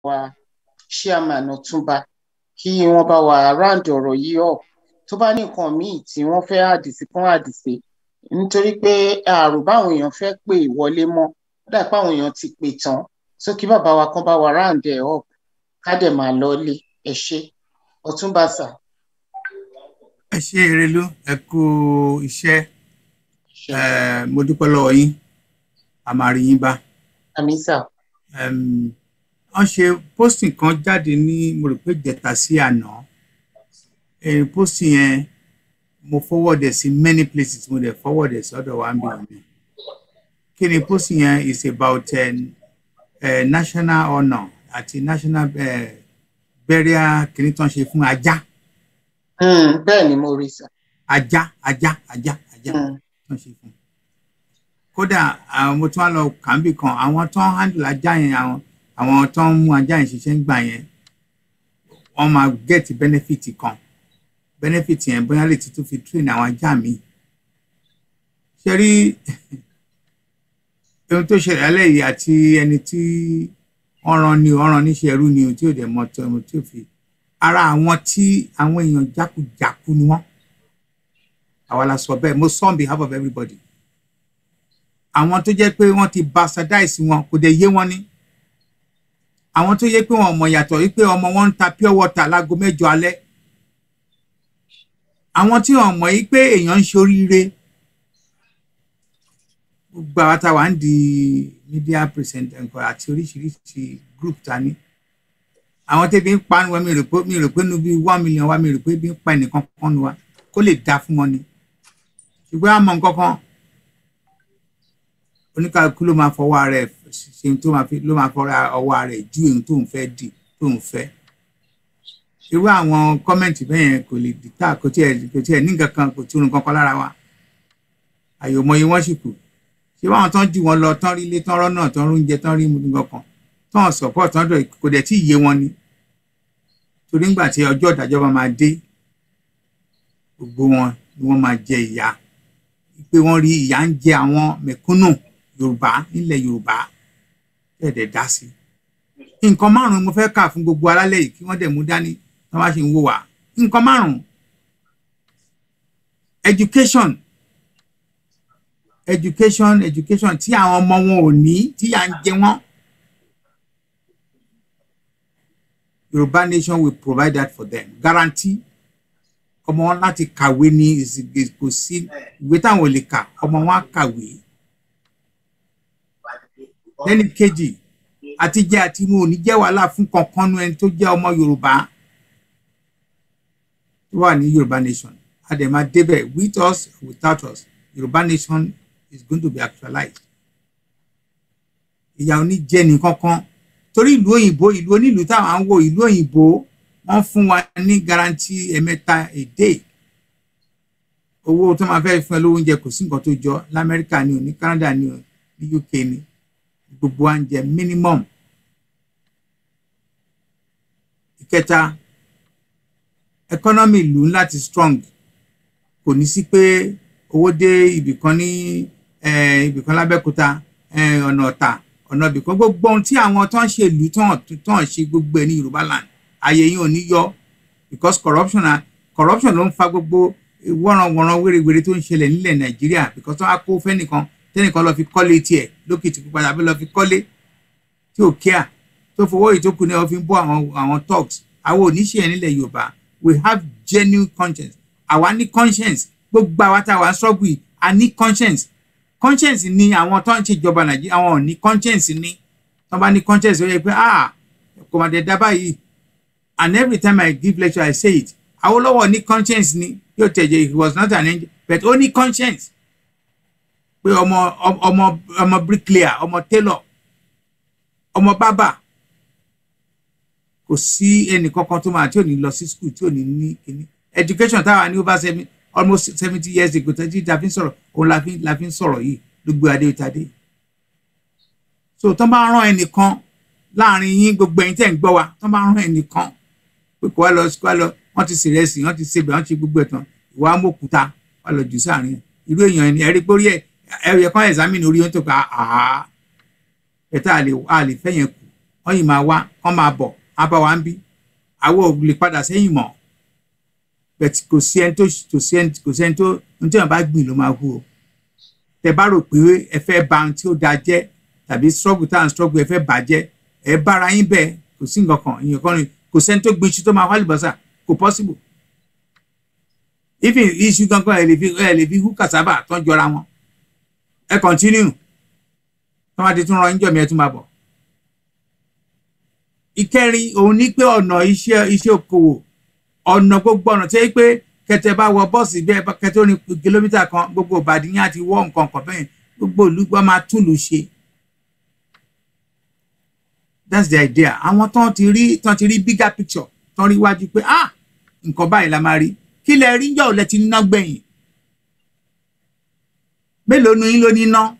Wa chairman Ọ̀túnba, kí wọ́n bá wa round ọ̀rọ̀ yìí up. Tó bá ní nǹkan míì tí wọ́n fẹ́ add sí, kán add sí, nítorí pé àrò báwọn èèyàn fẹ́ pè wọlé mọ́, ó dà pé àwọn èèyàn ti pè tán. So kí bàbá wa kán bá wa round ẹ̀ up, ká dẹ̀ máa lọlé. Ẹ ṣé, Ọ̀túnba sà. Ẹ ṣé, Erelú, ẹ kú iṣẹ́. Mo dúpẹ́ lọ́wọ́ yín, a máa rí yín bá. Àmín sà. Wọ́n ṣe posting kan jáde ní, mo rò pé jẹta sí àná. Posting yẹn, mo forward ẹ̀ sí many places, mo dẹ̀ forward ẹ̀ sọ́dọ̀ wa ń bí mi. Kí ni posting yẹn is about? National honour àti national burial kìíní tó ń ṣe fún ajá. Bẹ́ẹ̀ ni mo rí sà. Ajá, ajá, ajá, ajá tó ń ṣe fún. Kódà àwọn, mo tún wá lọ kàńbì kan, àwọn tó ń handle ajá yẹn, àwọn tó ń mú ajá yẹn ṣiṣẹ́ ń gbà yẹn, wọ́n máa get benefit kan. Benefit yẹn, bóyá lè ti tún fi train àwọn ajá mi. Ṣe rí ohun tó ṣẹlẹ̀ alẹ́ yìí, àti ẹni tí wọ́n rán ni, wọ́n rán níṣẹ́ ẹrú ni, tí ò dẹ̀ mọ tó tí ò fi ara àwọn tí àwọn èèyàn jákujàku ni wọ́n. Àwa la sọ bẹ́ẹ̀, mo sọ on behalf of everybody. Àwọn tó jẹ́ pé wọ́n ti bastardize wọn, kò dẹ̀ yé wọn ní. Àwọn tó yẹ pé wọn mọ̀ yàtọ̀ wípé ọmọ wọn ń ta pure water láago 8 alẹ́. Àwọn tí wọn mọ̀ yí pé èèyàn ń ṣoríire. Gbogbo àwọn táwa ń di media presenter nǹkan àti oríṣiríṣi group ta ní, àwọn tẹ́bi ń pa wọn, mi rò pé nu bíi 1 million wa, mi rò pé bí ń pa ẹnìkan kan nu wa kó lè dá fún wọn ni. Ṣùgbọ́n àmọ́ nǹkan kan, oníkàlùkù ló máa fọwọ́ ara ẹ̀ ṣe tó máa fi ló máa fọwọ́ ọwọ́ ara ẹ̀ ju èyí tó ń fẹ́ dì tó ń fẹ́. Irú àwọn comment bẹ́ẹ̀ yẹn kò lè dìtà, kò tiẹ̀ ní nǹkan kan, kò tí orun kankan lára wa. Àyòmọye wọn sì kù. Ṣé báwọn tán jù wọn lọ tán, rí ilé tán, rọ́nà tán, róúnjẹ tán, rí nǹkan kan tán, support tán dọ̀, kò dẹ̀ tí ì yé wọn ni. Torí ńgbà tí ọjọ́ ìdájọ́ bá máa dé, gbogbo wọn ni wọ́n máa jẹ ìyà pé wọ́n rí ìyà ń jẹ àwọn mẹ̀kúnnù Yorùbá nílẹ̀ Yorùbá tẹ̀dẹ̀ dá sí. Nǹkan márùn-ún mo fẹ́ kà fún gbogbo alálẹ̀ yìí, kí wọ́n dẹ̀ mú dání tí wọ́n bá ṣe ń wò wá. Nǹkan márùn-ún: education, education, education, tí àwọn ọmọ wọn ò ní, tí à ń jẹ wọ́n. Yorùbá nation will provide that for them, guarantee. Ọmọ wọn láti kàwé ní, kò sí ìwé táwọn ò lè kà, ọmọ wọn á kàwé. Lẹ́ni kejì, àti jẹ àti mu ò ní jẹ́ wàhálà fún kankan nu ẹni tó jẹ́ ọmọ Yorùbá tó wà ní Yorùbá nation. A dẹ̀ máa débẹ̀, with us, without us, Yorùbá nation is going to be actualized. Ìyà ò ní jẹ nìkankan, torí ìlú òyìnbó, ìlú onílùú táwọn à ń wò, ìlú òyìnbó, wọ́n fún wa ní guarantee ẹ̀mẹ́ta a day. Owó tó máa fẹ́ fún ẹ lówó oúnjẹ, kò sí nǹkan tó jọ Lamẹ́ríkà ni o, ní Canada ni o, ní UK ni. Gbogbo wa ń jẹ minimum. Ìkẹta, economy ìlú láti strong. Kò ní sí pé owó dé ibìkan ní ibìkan lábẹ́òkúta, ọ̀nà Ọ̀tà, ọ̀nà ibìkan, gbogbo ohun tí àwọn tó ń ṣe ìlú tó ń ṣe gbogbo ẹ̀ ní Yorùbá land, ayé yín ò ní yọ, because corruption na corruption ló ń fa gbogbo wọ́nranwọ̀nran wérewère tó ń ṣẹlẹ̀ nílẹ̀ Nàìjíríà, because tó wá kó fẹ́nìkan, tẹ́nìkan lọ fi kọ́lé tiẹ̀ lókìtì pupa tàbí lọ fi kọ́lé tí ò kíá, tó fowó ìtókù ní ọ fi ń bọ́ àwọn thugs. Àwọn oníṣẹ́ yẹn nílẹ̀ Yorùbá, we have genuine conscience. Àwa ní conscience. Gbogbo àwa tá a wà ń struggle yìí, a ní conscience. Conscience ni àwọn tó ń ṣèjọba Nàìjíríà, àwọn ò ní conscience ni. Tó bá ní conscience, ó yẹ pé, ah, kò mà dé dá báyìí. And every time I give lecture, I say it: Awólọ́wọ̀ ní conscience ni. Yóò tẹ̀jẹ̀, he was not an angel, but ó ní conscience pé ọmọ bricklayer, ọmọ tailor, ọmọ bábà, kò sí ẹnì kankan tó máa tí ò ní lọ sí school, tí ò ní ní kíní education táwa ní over seven, almost 70 years ago tẹ́tí ta fi ń sọ̀rọ̀, òun la fi ń sọ̀rọ̀ yìí ló gbé adé ìtàdé. So tó bá rán ẹnìkan láàrin yín, gbogbo ẹ̀yin tẹ́ ń gbọ́ wa, tó bá rán ẹnìkan pé kó wá lọ, wọ́n ti ṣèrẹsì, wọ́n ti ṣebẹ̀, wọ́n ti gbogbo ẹ̀ tán, ìwà amókúta wà lọ jù sáàrin ẹ̀. Irú èèyàn ẹni ẹ̀rí pé orí ẹ̀ ẹ̀ yẹ kán examine orí ẹ̀ tó pa àá ẹ̀ta àlè fẹ́ yẹn kù. Wọ́n yìí máa wá, wọ́n máa bọ̀, á bá wa ń bí. Àwọn ò lè padà sẹ́yìn mọ́. But kò sí ẹni tó ohun tí wọ́n bá gbìn ló máa hù o. Tẹ bá rò pé ẹ fẹ́ ba ohun tí ó da jẹ́ tàbí struggle tá à ń struggle, ẹ fẹ́ bàjẹ́, ẹ bára yín bẹ́ẹ̀. Kò sí nǹkan kan, ìyẹn kan ni. Kò sẹ́ni tó gbin iṣu tó máa wá àlùbọ́sà, kò possible. Even iṣu gangan, ẹ lè fi hu cassava tó ń jọra wọn. Ẹ continue, tó máa ti tún ran yín jọ mi, ẹ tún máa bọ̀. Ìkẹrin òun ní pé ọ̀nà iṣẹ́ okòwò, ọ̀nà gbogbo ọ̀nà tó yẹ pé kẹtẹ bá wọ bọ́ọ̀sì bí ẹ bá kẹtẹ ó ní kìlómítà kan, gbogbo Ìbàdí yẹn àti wọ́ nǹkan kan bẹ́ẹ̀, gbogbo ìlú gbọ́ máa túlù ṣe. That's the idea. Àwọn tán ti rí bigger picture, tán rí wájú pé, ah, nǹkan báyìí la máa rí. Kí lẹ rí? Yọ̀ lẹ ti níná gbẹ̀yìn? Mélòó nu yín ló níná?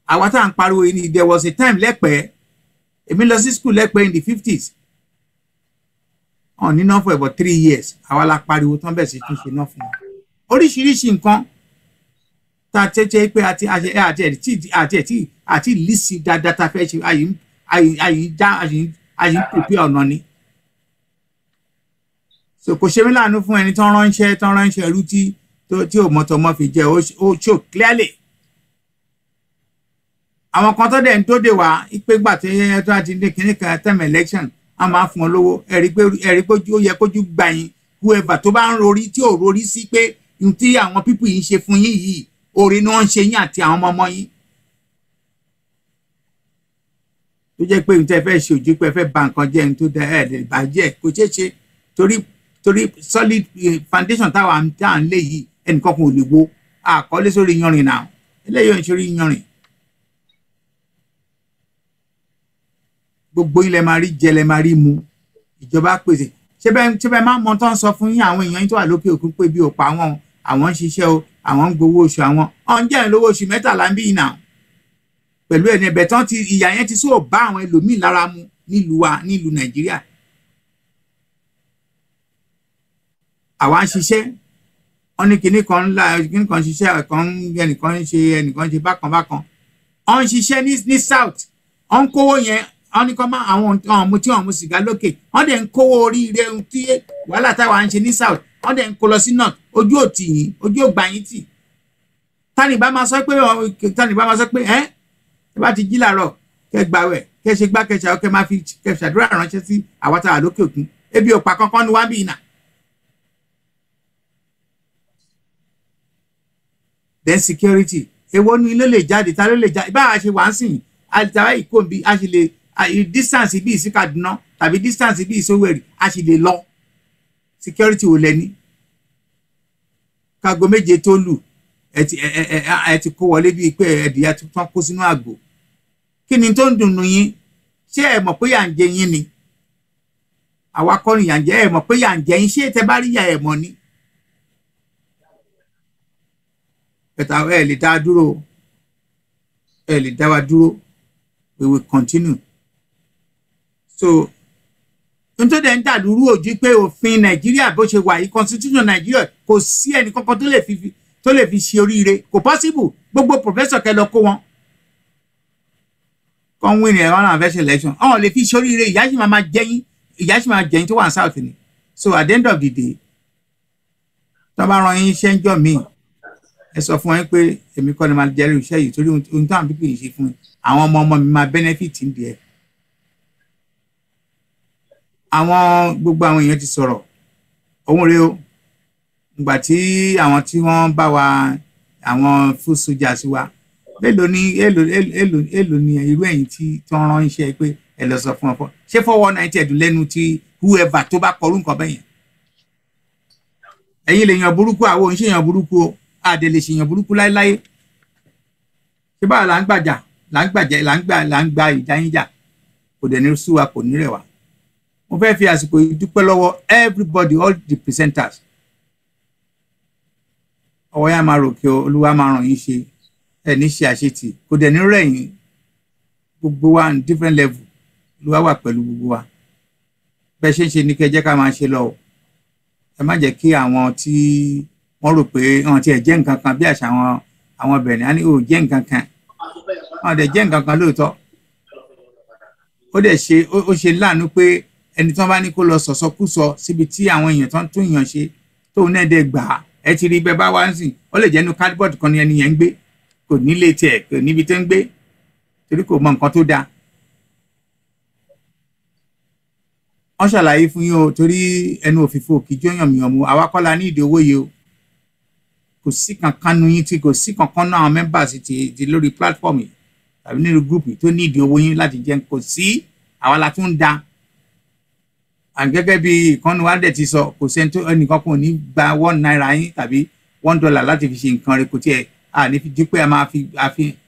Àwa tá à ń pariwo yìí ni. There was a time lẹ́pẹ̀ẹ́, èmi lọ sí school lẹ́pẹ̀ẹ́ in the 50s, ọ̀n níná for about 3 years. Àwa la pariwo tán bẹ̀ sí tún ṣe náà fún wọn. Oríṣiríṣi nǹkan tá a tẹ́tẹ́ pé àti àti àti àti àti àti àti lísì dáadáa tá a fẹ́ ṣe, àyè ń já, àyè ń pèpè ọ̀nà ni. So kò ṣe mí láàánú fún ẹni tó ń ránṣẹ́ ẹrú tí ò mọ̀tọ́ mọ́ fi jẹ́. Ó show clearly àwọn kan tó dẹ̀ ń tó dé wá pé gbà tó yẹ tó àti ní kinní kan term election, a máa fún wọn lówó. Ẹ̀rí pé ó yẹ kójú gbà yín, whoever tó bá ń rorí tí ò rorí sí pé ohun tí àwọn people yìí ń ṣe fún yín yìí, oore ni wọ́n ń ṣe yín àti àwọn ọmọ ọmọ yín, tó jẹ́ pé ohun tẹ́ fẹ́ ṣe ojú pé ẹ fẹ́ bà nǹkan jẹ́, ohun tó dá ẹ̀ lè bàjẹ́, kò ṣeé ṣe, torí solid foundation táwa tá à ń lé yìí, ẹnìkan kan ò lè wo àkọlé sórí yanrìn náà. Eléyìí ò ń ṣorí yanrìn. Gbogbo ilẹ̀ máa rí jẹ, lẹ máa rí mu, ìjọba pèsè. Ṣé bẹ́ẹ̀ máa mọ tó ń sọ fún yín, àwọn èèyàn yín tó wà lókè òkun, pé bí òpá àwọn àwọn ń ṣiṣẹ́ o, àwọn ń gbowó oṣù, àwọn ọ̀n jẹ́ lówó oṣù 13 ń bí ìnà pẹ̀lú ẹni ẹ̀bẹ̀ tán ti ìyà yẹn ti sóò bá àwọn ẹlòmíì lára mu nílùú wa, nílùú Nàìjíríà. Àwa ń ṣiṣẹ́, wọ́n ní kinní kan ńlá, kinní kan ṣiṣẹ́ kan, ẹnìkan ń ṣe, ẹnìkan ń ṣe bákan bákan. Wọ́n ń ṣiṣẹ́ ní south, wọ́n ń kówó yẹn, wọ́n ní kọ́ máa àwọn ọ̀hún tí wọ́n mu sìgá lókè, wọ́n dẹ̀ ń kówó oríire tí wàhálà táwa ń ṣe ní south, wọ́n dẹ̀ ń kó lọ sí north. Ojú ò tì yín, ojú ò gbà yín tì. Tani bá máa sọ pé ẹ bá ti jí làárọ̀, kẹ́ gbàwẹ̀, kẹ́ ṣe gbá, kẹ́ ṣe, kẹ́ máa fi kẹ́ ṣàdúrà ránṣẹ́ sí àwa tá a lókè òkun, ebi ò pa kankan ní wá bí ìnà. Then security, èwo ni ilé lè jáde? Ta ló lè jáde? Báwa ṣe wà ń sìn àtàwọn ìkóǹbí, a sì lè distance bíi sí Kaduna tàbí distance bíi sówèrè, a sì lè lọ. Security wò lẹ́ni kago 7 tó lù, ẹ ti kó wọlé bíi pé ẹdìyà tó kó sínú àgbò. Kí ni tó ń dùnnú yín? Ṣé ẹ mọ̀ pé yà ń jẹ yín ni? Àwa kọ́ ni yà ń jẹ. Ẹ mọ̀ pé yà ń jẹ yín? Ṣé tẹ bá rí yà, ẹ mọ̀ ni? Ẹ̀ta ẹ lè dá dúró, ẹ lè dá wa dúró. We will continue. So nítorí ẹ̀ ń dàlúrú ojú pé òfin Nàìjíríà bó ṣe wà yìí, constitution Nàìjíríà, kò sí ẹnì kankan tó lè fi ṣe oríire. Kò possible. Gbogbo professor kẹ lọ kó wọn kọ́ ń win ẹ̀, wọn náà fẹ́ ṣe election, ọ̀hún lè fi ṣe oríire. Ìyá sì máa jẹ yín, ìyá sì máa jẹ yín tó wà ní south ni. So at the end of the day, tó bá ran yín iṣẹ́ ń jọ míì, ẹ sọ fún wọn pé èmi kọ́ ni máa jẹ́rìí iṣẹ́ yìí, torí ohun táwọn pípì yìí ṣe fún mi, àwọn ọmọ ọmọ mi máa benefit ń di ẹ̀. Àwọn gbogbo àwọn èèyàn ti sọ̀rọ̀ òun rèé o. Ìgbà tí àwọn tí wọ́n bá wa, àwọn foot soldiers wa, mélòó ni èlò ni irú ẹ̀yin tí wọ́n rán iṣẹ́ pé ẹ lọ sọ fún ọ fọ ṣé 419 ti ẹ̀dùn lẹ́nu tí whoever tó bá kọrú nǹkan bẹ́yẹn? Ẹ̀yin lè yàn burúkú, àwọn òun ṣe yàn burúkú o, àdè lè ṣèyàn burúkú láéláé. Ṣé báwa là ń gbàjà, là ń gbàjà, là ń gba ìjà yín jà? Kò dẹ̀ ní sú wa, kò ní rẹ̀ wá. Mo fẹ́ fi àsìkò yìí dúpẹ́ lọ́wọ́ everybody, all the presenters. Ọwọ́ yá máa ròkè o, Olúwa máa ràn yín ṣe, ẹ ní ṣe àṣetì, kò dẹ̀ ní rẹ̀ yín. Gbogbo wa ní different level, Olúwa wà pẹ̀lú gbogbo wa. Bẹ́ẹ̀ ṣe ń ṣe ní kẹ́ jẹ́ ká máa ṣe lọ o. Ẹ má jẹ́ kí àwọn tí wọ́n rò pé wọ́n ti ẹ̀ jẹ́ nǹkan kan, bí àṣà àwọn Bẹ̀rẹ̀ á ní ò jẹ́ nǹkan kan, wọ́n dẹ̀ jẹ́ nǹkan kan lóòótọ́. Ó dẹ̀ ṣe ó ṣe láàánú pé ẹni tí wọ́n bá ní kó lọ sọ̀sọ́kúsọ síbi tí àwọn èèyàn tó ń tún èèyàn ṣe, tóun náà dẹ̀ gbà á. Ẹ ti rí bẹ́ẹ̀ bá wá ń sìn, ó lè jẹ́ inú cardboard kan ni ẹni yẹn ń gbé, kò nílé tiẹ̀, kò níbi tó ń gbé, torí kò mọ nǹkan tó dáa. Wọ́n ṣàlàyé fún yín o, torí ẹnu òfìfo kì í jóyàn mìíràn mu. Àwa kọ́ la ní ìdí owó yìí o. Kò sí kankan nu yín, tí kò sí kankan náà àwọn members ti lórí platform yìí tàbí nínú group yìí tó ní ìdí owó yín láti jẹun. Kò sí. Àwa la tún ń da. And gẹ́gẹ́ bí ìkànnì wa dẹ̀ ti sọ, kò sẹ́ni tó ẹnìkan kò ní gba ₦1 yín tàbí $1 láti fi ṣe nǹkan rẹ̀. Kò tiẹ̀ à ní fi dípẹ́, a máa fi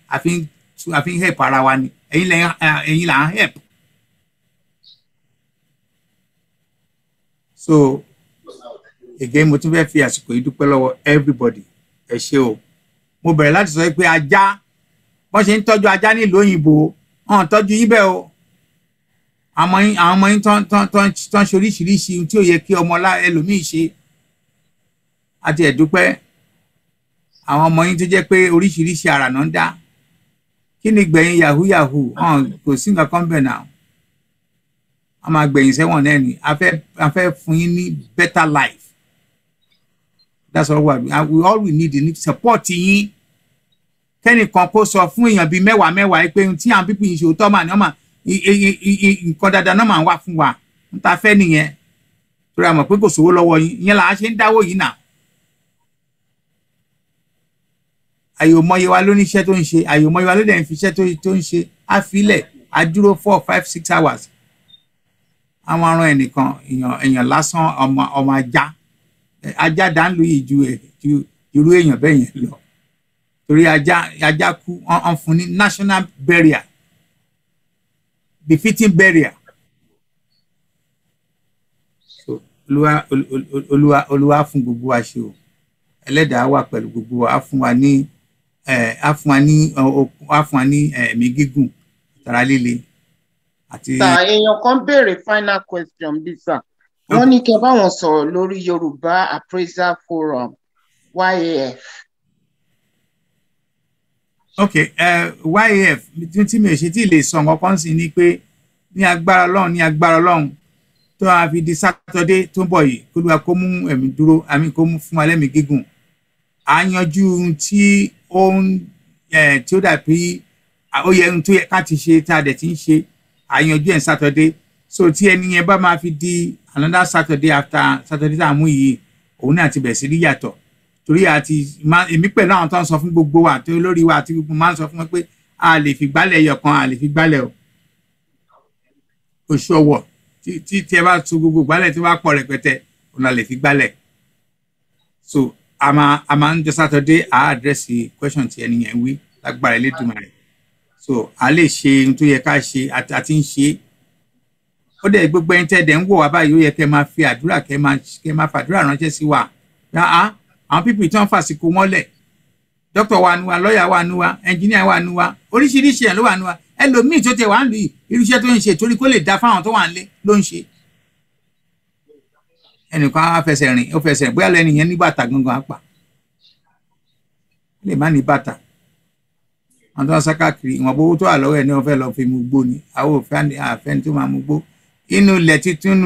a fi ń help ara wa ni. Ẹ̀yin là ń help. So again, mo tún fẹ́ fi àsìkò yìí dúpẹ́ lọ́wọ́ everybody. Ẹ ṣé o. Mo bẹ̀rẹ̀ láti sọ pé ajá, bọ́n ṣe ń tọ́jú ajá nílùú òyìnbó, wọn tọ́jú yín bẹ́ẹ̀ o. Àwọn ọmọ yín tán ṣe oríṣiríṣi ohun tí ò yẹ kí ọmọ ẹlòmíì ṣe. Àti ẹ̀dúpẹ́ àwọn ọmọ yín tó jẹ́ pé oríṣiríṣi àrà náà ń dá. Kí ni gbẹ̀yìn yahoo yahoo? Hàn kò sí nǹkan kan bẹ̀ náà, a máa gbẹ̀yìn sẹ́wọ̀n náà ni. A fẹ́ fún yín ní better life. That's all we need is support yín. Kẹ́nìkan kó sọ fún èèyàn bíi mẹ́wàá mẹ́wàá pé ohun tí àwọn pípín yìí ṣe òótọ́ mà ní ọmọ nǹkan dáadáa náà máa ń wá fún wa ń ta fẹ́ nìyẹn, torí a mọ̀ pé kò sówó lọ́wọ́ yín. Ìyẹn là á ṣe ń dáwó yìí náà. Àyòmọye wa ló ní iṣẹ́ tó ń ṣe, àyòmọye wa ló dẹ̀ ń fi iṣẹ́ tó ń ṣe á filẹ̀, á dúró 4, 5, 6 hours. Àwọn aràn ẹnìkan, èèyàn lásán, ọmọ ajá, ajá dáńlù yìí ju irú èèyàn bẹ́ẹ̀ yẹn lọ, torí ajá kú, wọ́n fún ní national burial, befitting burial. So Olúwa, Olúwa, Olúwa fún gbogbo wa ṣe o. Ẹlẹ́dàá wà pẹ̀lú gbogbo wa. Á fún wa ní okun, á fún wa ní ẹ̀mí gígùn, tara líle àti. Sà, èèyàn kan béèrè final question bí, sà. Wọ́n ní kẹ́ bá wọn sọ̀rọ̀ lórí Yorùbá Appraisal Forum, YAF. Ok, YAF tí mi ò ṣe tí lè sọ nǹkan kan sí ni pé ní agbára Ọlọ́run, ní agbára Ọlọ́run, tó a fi di Sátọdé tó ń bọ̀ yìí, kó lóra kó mú ẹ̀mí dúró, àmì kó mú fún wa lẹ́mìí gígùn, à ń yanjú ohun tí ó ń tí ó dàbí ó yẹ, ohun tó yẹ ká ti ṣe tá a dẹ̀ ti ń ṣe, à ń yanjú ẹ̀ ní Sátọdé. So tí ẹni yẹn bá máa fi di another Saturday after Saturday tá a mú yìí, òun náà ti bẹ̀rẹ̀ sí ní yàtọ̀, torí àti èmi pẹ̀lú àwọn tó ń sọ fún gbogbo wa àti olórí wa àti gbogbo máa ń sọ fún wọn pé a lè fi gbálẹ̀ ẹyọ kan, a lè fi gbálẹ̀ o. Oṣù Ọ̀wọ̀ tí ẹ bá tu gbogbo gbálẹ̀ tí wọ́n bá pọ̀ rẹpẹtẹ, òun la lè fi gbálẹ̀. So a máa ń jọ Saturday a address question tí ẹni yẹn wí lágbára Elédùmarè. So a lè ṣe ohun tó yẹ ká ṣe àti ń ṣe. Ó dẹ̀ gbogbo ẹni tẹ́ dẹ̀ ń wò wá báyìí, ó yẹ kẹ́ máa fi àdúrà, kẹ́ máa fàdúrà ránṣẹ́ sí wa. Yá àwọn people tí wọ́n fàsìkò wọn lẹ̀, dókítà wà nù wa, lọ́ọ̀yà wà nù wa, ẹnjìníà wà nù wa, oríṣiríṣi ẹ̀ ló wà nù wa. Ẹlòmíì tó tẹ wà ń lù yìí, irúṣẹ́ tó ń ṣe, torí kó lè da fáwọn tó wà ń lé ló ń ṣe. Ẹnìkan á fẹsẹ̀ rìn, ó fẹsẹ̀ rìn, bóyá lẹ́nu yẹn ní bàtà gangan á pa, ó lè má ní bàtà. Àwọn tó ń sá káàkiri, ìwọ̀nba owó tó wà lọ́wọ́ ẹ̀ ní wọ́n fẹ́ lọ fi mu gbó ni. Àwọn òfin àfẹ́ni tó máa mu gbó inú ilẹ̀ títún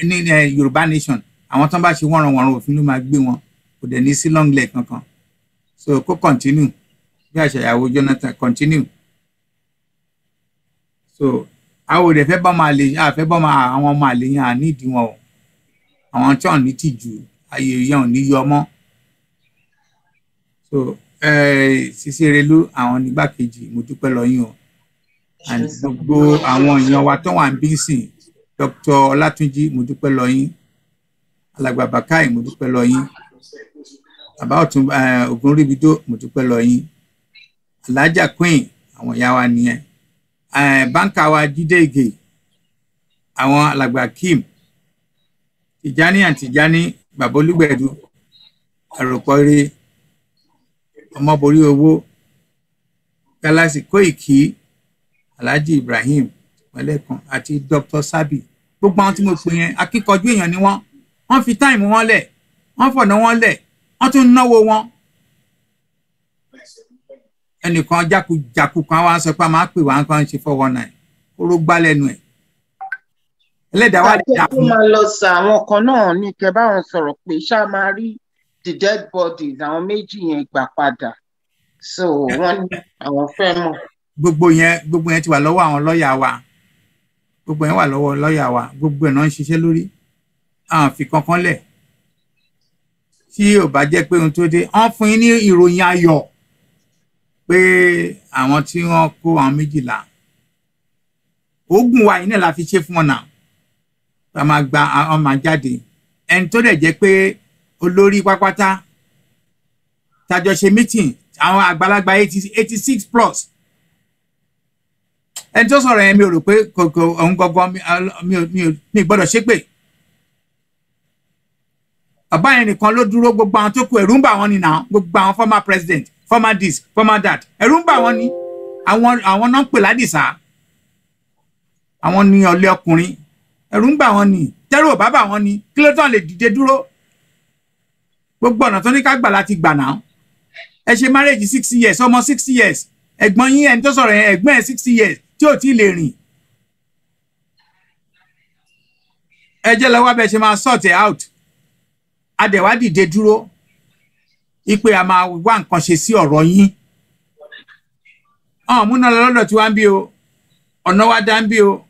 ní Yorùbá nation. Àwọn tó ń bá ṣe wọ́nranwọ̀nran, òfin ló máa gbé wọn. Kò dẹ̀ ní sí long leg kankan. So kó continue bí àṣà ìyàwó Jonathan, continue. So àwọn òde fẹ́ bọ́ máa lè àfẹ́ bọ́ máa àwọn ọmọ àlè yẹn, à nídìí wọn o. Àwọn tí wọn ní tìjú ayé yẹn ò ní yọ mọ́. So Sisi Erelu, àwọn nígbàkejì, mo dúpẹ́ lọ yín o, and gbogbo àwọn èèyàn wa tó wà ń bí sìn, Dr. Ọlátúnjí, mo dúpẹ́ lọ yín. Alàgbà Bàkáì, mo dúpẹ́ lọ yín. Bàbá Ọ̀tún Ògúnríbidó, mo dúpẹ́ lọ yín. Alhaja Queen, àwọn ìyá wa nìyẹn. Báńkà wa Jídé Ìgè, àwọn alàgbà Kim Tìjání àti Tìjání, bàbá Olúgbẹ̀dù, àròpọ̀ eré ọmọborí owó Galaxy, Kóìkì, Alhaji Ibrahim Pẹ̀lẹ́kan àti Dr. Sabi, gbogbo àwọn tí mo pè yẹn, akíkanjú èèyàn ni wọ́n. Wọ́n fi time wọn lẹ̀, wọ́n fọ̀nà wọn lẹ̀, wọ́n tún náwó wọn. Ẹnìkan jákujàku kan wá sọ pé a máa pè wá nǹkan ṣe 419, kóró gbá lẹ́nu ẹ̀. Ẹlẹ́dàá wa lè dà Tàbí fún. Máa lọ sọ àwọn kan náà ní kẹ́ báwọn sọ̀rọ̀ pé ṣá máa rí the dead bodies àwọn méjì yẹn gbà padà, so wọ́n ní àwọn fẹ́ mọ̀. Gbogbo yẹn ti wà lọ́wọ́ àwọn lọ́ọ̀yà wa. Gbogbo yẹn wà lọ́wọ́ lọ́ọ̀yà wa. Gbogbo ẹ̀ náà ń ṣiṣẹ́ lórí, àwọn fi kankan lẹ̀. Tí ò bá jẹ́ pé ohun tó dé, wọ́n fún yín ní ìròyìn ayọ̀ pé àwọn tí wọ́n kó àwọn 12, oògùn wa yìí náà la fi ṣe fún wọn náà, a máa gba àwọn máa jáde. Ẹni tó dẹ̀ jẹ́ pé olórí pápátá tájọ ṣe meeting, àwọn àgbàlagbà 86 plus, ẹni tó sọ̀rọ̀ yẹn, mi ò rò pé kò òun gangan mi gbọ́dọ̀ ṣépè. Bàbá yẹn nìkan ló dúró. Gbogbo àwọn tó kù, ẹ̀rù ń bà wọ́n ni náà. Gbogbo àwọn former president, former this, former that, ẹ̀rù ń bà wọ́n ni. Àwọn náà ń pè ládìsá, àwọn ní ọ̀lẹ ọkùnrin. Ẹ̀rù ń bà wọ́n ni. Tẹ́rù ò bá bà wọ́n ni, kí ló tán lè dìde dúró? Gbogbo ọ̀nà tó ní ká gbà láti gbà náà. Ẹ ṣe marriage 60 years, ọmọ 60 years, ẹ̀gbọ́n yín, ẹni tó sọ̀rọ̀ yẹn, ẹ̀gbọ́n ẹ̀ 60 years tí ò tí ì lè rìn. Ẹ jẹ́ lọ́wọ́ bẹ́ẹ̀ ṣe máa sort it out. Adẹ̀wá dìde dúró ipe a máa wá nǹkan ṣe sí ọ̀rọ̀ yín. Ọ̀hún múná lọ lọ́dọ̀ tí wá ń bí o, ọ̀nà wa dá ń bí o,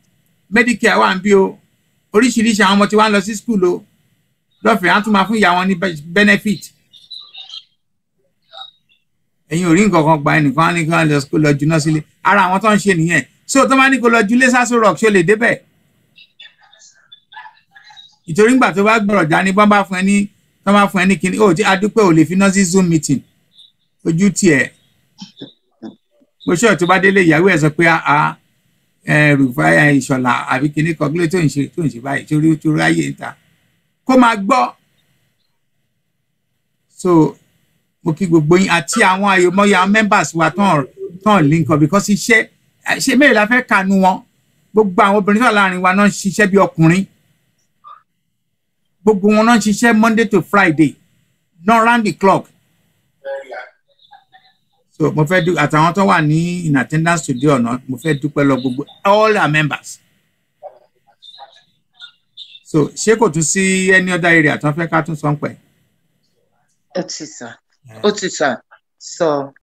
Medicare wà ń bí o, oríṣiríṣi. Àwọn ọmọ tí wá ń lọ sí school o lọ́fẹ̀ẹ́, á tún máa fún ìyá wọn ní benefit. Ẹ̀yin ò rí nǹkan kan gba. Ẹnìkan á ní kí wọ́n lọ kó lọ juná sílé. Ara àwọn tó ń ṣe nìyẹn. So tó bá ní kó lọ julé s'Aso Rock, ṣó lè débẹ̀? Ìtorí ńgbà tó bá gbọ́rọ̀ dání, bọ́n bá fún ẹ ní, tó bá fún ẹ ní kíní ó ti adúpẹ́, ò lè fi ná sí Zoom meeting ojú tiẹ̀. Mo ṣe tó bá délé, ìyàwó ẹ̀ sọ pé a ẹ Rufai Ìṣọ̀lá àbí kíní kan, kí ló tó ń ṣe báyìí torí ayé ń ta kó máa gbọ́. So mo kí gbogbo yín àti àwọn àyòmọ́yé àwọn members wa tán link up, because iṣẹ́ ṣe mẹ́rin la fẹ́ kanu wọn. Gbogbo àwọn obìnrin tó wà láàrin wa náà ń ṣiṣẹ́ bí ọkùnrin. Gbogbo wọn náà ń ṣiṣẹ́ Monday to Friday, not round the clock. So mo fẹ́ àtàwọn tó wà ní in attendance today ọ̀nà, mo fẹ́ dúpẹ́ lọ gbogbo all our members. So ṣé kò tún sí any other area tó ń fẹ́ ká tún sọ ń pẹ̀? Ó ti sà, ó ti sà sọ.